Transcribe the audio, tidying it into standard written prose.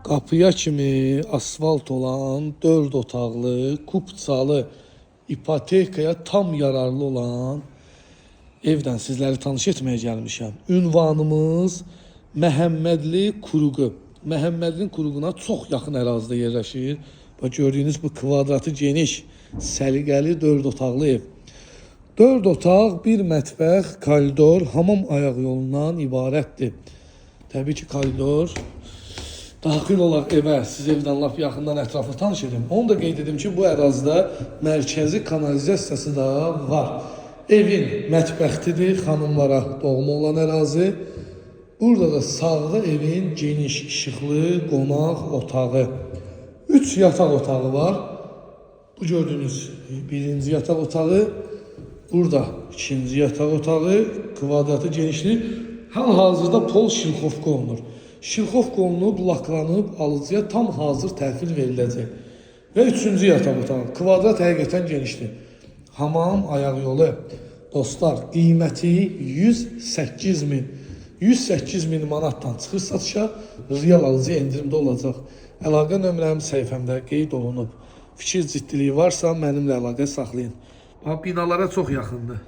Qapıya kimi asfalt olan 4 otaqlı, kupçalı, ipotekaya tam yararlı olan evdən sizləri tanış etməyə gəlmişəm. Ünvanımız Məhəmmədli Kuruğu. Məhəmmədlinin Kuruğuna çox yaxın ərazidə yerləşir. Bax gördüyünüz bu kvadratı geniş, səliqəli 4 otaqlı ev. 4 otaq, bir mətbəx, koridor, hamam ayaq yolundan ibarətdir. Təbii ki, koridor. Daxil olaq evə, siz evdən lap yaxından ətraflı tanış edim. Onu da qeyd edim ki, bu ərazidə mərkəzi kanalizasiyası da var. Evin mətbəxidir, xanımlara doğma olan ərazi. Burada da sağda evin geniş, işıqlı qonaq otağı. 3 yataq otağı var. Bu gördüyünüz birinci yataq otağı. Burada ikinci yataq otağı, kvadratı genişliyi. Hal-hazırda pol şilxovka olunur. Şilxovka olunub, laklanıb, alıcıya tam hazır təhvil veriləcək. Və üçüncü yataq otağı. Kvadrat həqiqətən genişdir. Hamam ayaq yolu. Dostlar, qiyməti 108 min. 108 min manatdan çıxır satışa, real alıcıya endirimdə olacaq. Əlaqə nömrəm səhifəmdə qeyd olunub. Fikir ciddiliyi varsa mənimlə əlaqə saxlayın. Bax, binalara çox yaxındır.